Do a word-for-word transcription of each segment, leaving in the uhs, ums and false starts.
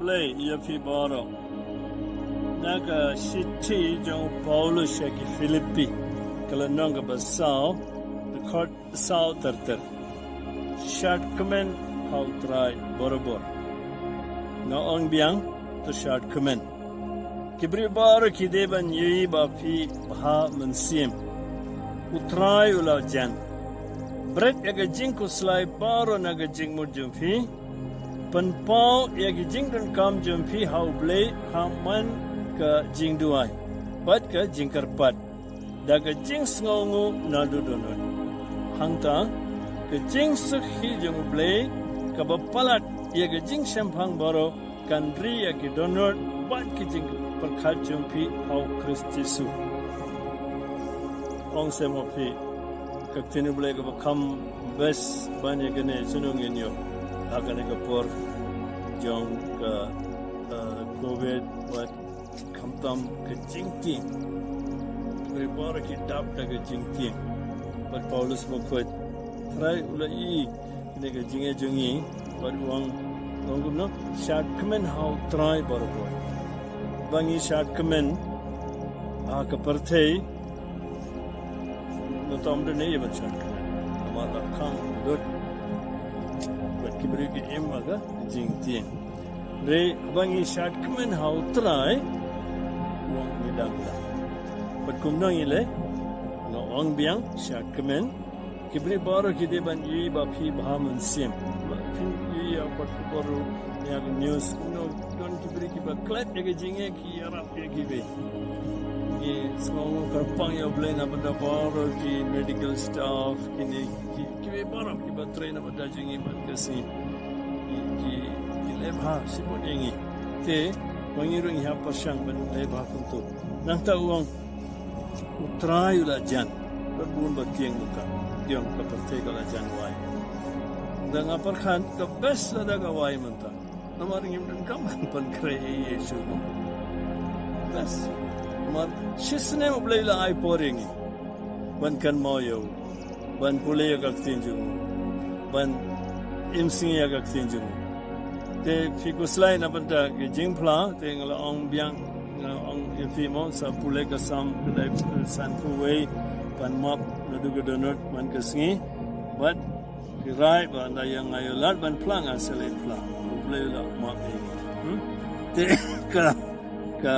Blei ïa phi baroh. Na ka shithi jong u Paulus sha ki Philippi, ka lynnong kaba saw, dkhot saw ter ter. Shad kmen ha u Trai barabor. Nga ong biang, to shad kmen. Ki briew baroh ki dei ban ïohi ba phi bha mynsiem. U Trai u la jan. Bret ïa ka jingkhuslai baroh na ka jingmut jong phi. Pynpaw ïa ki jingdonkam jong phi ha u Blei ha man ka jingduwai bad ka jingkyrpad da ka jingsngewnguh naduh dohnud. Hangta ka jingsuk hi jong u Blei kaba palat ïa ka jingshemphang baroh kan ri ïa ki dohnud bad ki jingpyrkhat jong phi ha u Khrist Jisu. Ong sem ha phi, ka ktien u Blei kaba kham best ban ïa kane, sngewthuh ngin ïoh ha kane ka por jong ka, uh, covid bad khamtam ka jingtieng. Ki briew baroh ki dap da ka jingtieng. Bad Paulus u khuid, Trai u la ïohi ïa ka jingeh jong ngi, bad u ong, u ong kumno, shad kmen ha u Trai barabor. Ba ngi shad kmen ha ka pyrthei, ngi tam dei ne ïa ban shad kmen. Namar la khang lut bad ki briew ki im ha ka jingtieng. Re, ba ngi shad kmen ha u Trai, u ong ngi dang la. Bad kumno ngi leh, nga ong biang, shad kmen. Ki briew baroh ki dei ban ïohi ba phi bha mynsiem. Ba phin ïohi ïa ka khubor ruh, ïa ka news, kumno don ki briew kiba klet ïa ka jingeh, ki ïarap ïa kiwei. Ngi sngewnguh kyrpang ïa u Blei na bynta baroh ki medical staff, kine ki, kiwei baroh kiba trei na bynta jong ngi man ka sngi. Ki, ki, ki leh bha shibun ïa ngi. Te ba ngi ruh ngi hap pyrshang ban leh bha kumto. Nangta u ong, u Trai u la jan. Bad bun ba tieng mynta, tieng ka pyrthei ka la jan wai. Da nga pyrkhat ka best lada ka wai mynta. Namar ngim donkam ban pynkhreh ïa Jisu. Best. Namar shisnem u Blei la ai por ïa ngi ban kynmaw ïa u, ban pule ïa ka ktien jong u, ban im sngi ïa ka ktien jong u. Te phi khuslai na bynta ka jingphla, te nga la ong biang, nga ong ïa phi mo, sa pule ka Salm khyndai, sanphew wei, ban map naduh ka dohnud man ka sngi. Bad phi rai ba ynda ïa nga ïoh lad ban phla, nga sa leit phla. U Blei u la map ïa ngi. Hmm? Te ka, ka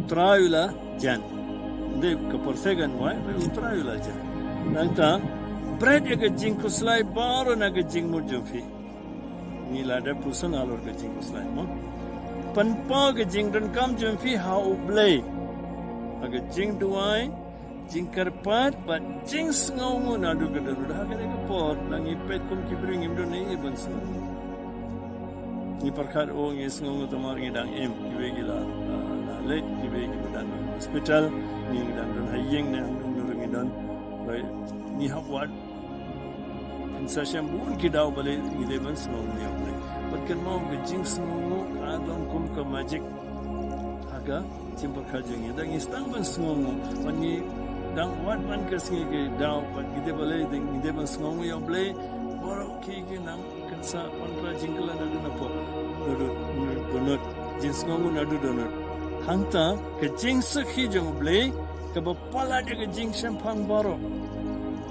Trai u la jan. Dei ka pyrthei kan wai, u Trai u la jan. Nangta, bret ïa ka jingkhuslai baroh na ka jingmut jong phi. Ngi la dep pyrshang halor ka jingkhuslai mo. Pynpaw ka jingdonkam jong phi ha u Blei ha ka jingduwai, jingkyrpad bad jingsngewnguh naduh ka dohnud. Ha kane ka por, lada ngi peit kum ki briew, ngim don ei ei ban sngewnguh. Ngi pyrkhat, oh, ngi sngewnguh tamar ngi dang im, kiwei ki la, ah, la leit, kiwei ki ba dang don hospital, ngi dang don ha ïing ne hangno ruh ngi don. Bai, ngi hap wad. Phin sa shem bun ki daw balei ngi dei ban sngewnguh ïa u Blei. Bad kynmaw, ka jingsngewnguh ka long kum ka magic ha ka jingpyrkhat jong ngi. Da ngi sdang ban sngewnguh, bad ngi dang wad man ka sngi ki daw, bad ngi dei balei, ngi dei ban sngewnguh ïa u Blei. Baroh ki, ki nang kan sa pyntra jingkylla naduh na pop, naduh, naduh dohnud, jingsngewnguh naduh dohnud. Hangta ka jingsuk hi jong u Blei kaba palat ïa ka jingshemphang baroh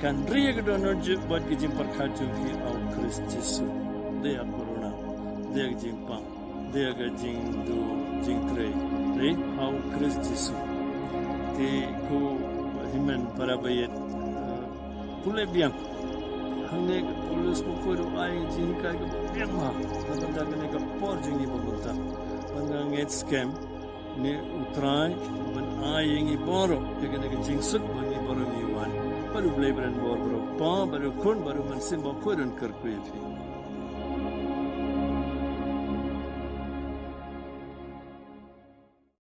kan ri ïa ka dohnud jong, bad ka jingpyrkhat jong phi ha u Khrist Jisu. Dei ïa ka corona, dei ïa ka jingpang, dei ïa ka jingduh jingtrei, ri ha u Khrist Jisu. Te ko hynmen para baieit, eh, pule biang. Hangne ka Paulus u khuid u ai jinghikai kaba biang bha na ka bynta kane ka por jong ngi ba mynta. Bad nga ngeit skhem, une u Trai u ban ai ïa ngi baroh ïa kane ka jingsuk ba ngi baroh ngi wan. Bad u Blei ba don bor, bad u Kpa, bad u Khun, bad u Mynsiem Bakhuid un kyrkhu ïa phi.